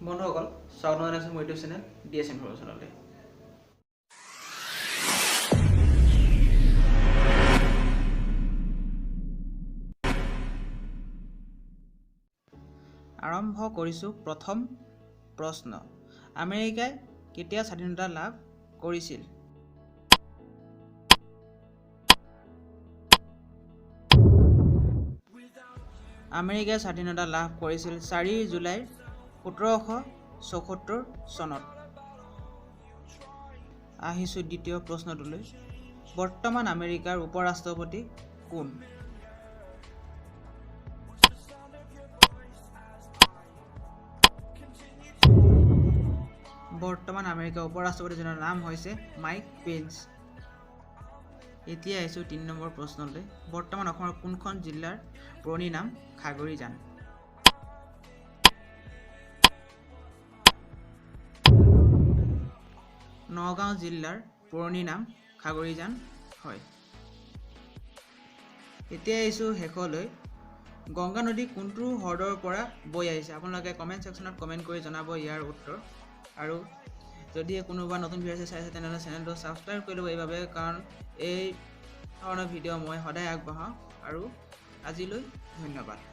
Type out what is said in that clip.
বন্ধুসকল, স্বাগতম জনাইছোঁ মোৰ ইউটিউব চেনেল ডি এছ ইনফৰমেশ্যনলৈ। আৰম্ভ কৰিছোঁ প্ৰথম প্ৰশ্ন। আমেৰিকাই কেতিয়া স্বাধীনতা লাভ কৰিছিল? আমেৰিকাই স্বাধীনতা লাভ কৰিছিল 4 জুলাই 1776 চনত। আহিছোঁ দ্বিতীয় প্ৰশ্নটোলৈ। বৰ্তমান আমেৰিকাৰ উপ-ৰাষ্ট্ৰপতি কোন? বৰ্তমান আমেৰিকাৰ উপ-ৰাষ্ট্ৰপতিজনৰ নাম হৈছে মাইক পেন্স। এতিয়া আহিছোঁ 3 নম্বৰ প্ৰশ্নলৈ। বৰ্তমান অসমৰ কোনখন জিলাৰ পুৰণি নাম খাগৰিজান? নগাঁও জিলাৰ পুৰণি নাম খাগৰিজান হয়। এতিয়া আহিছোঁ শেষলৈ। গংগা নদী কোনটো হ্ৰদৰ পৰা বৈ আহিছে? আপোনালোকে কমেণ্ট ছেকশ্যনত কমেণ্ট কৰি জনাব ইয়াৰ উত্তৰ। আৰু যদিহে কোনোবা নতুন ভিডিঅ' চাইছে তেনেহ'লে চেনেলটো ছাবস্ক্ৰাইব কৰি ল'ব এইবাবে, কাৰণ এই ধৰণৰ ভিডিঅ' মই সদায় আগবঢ়াওঁ। আৰু আজিলৈ ধন্যবাদ।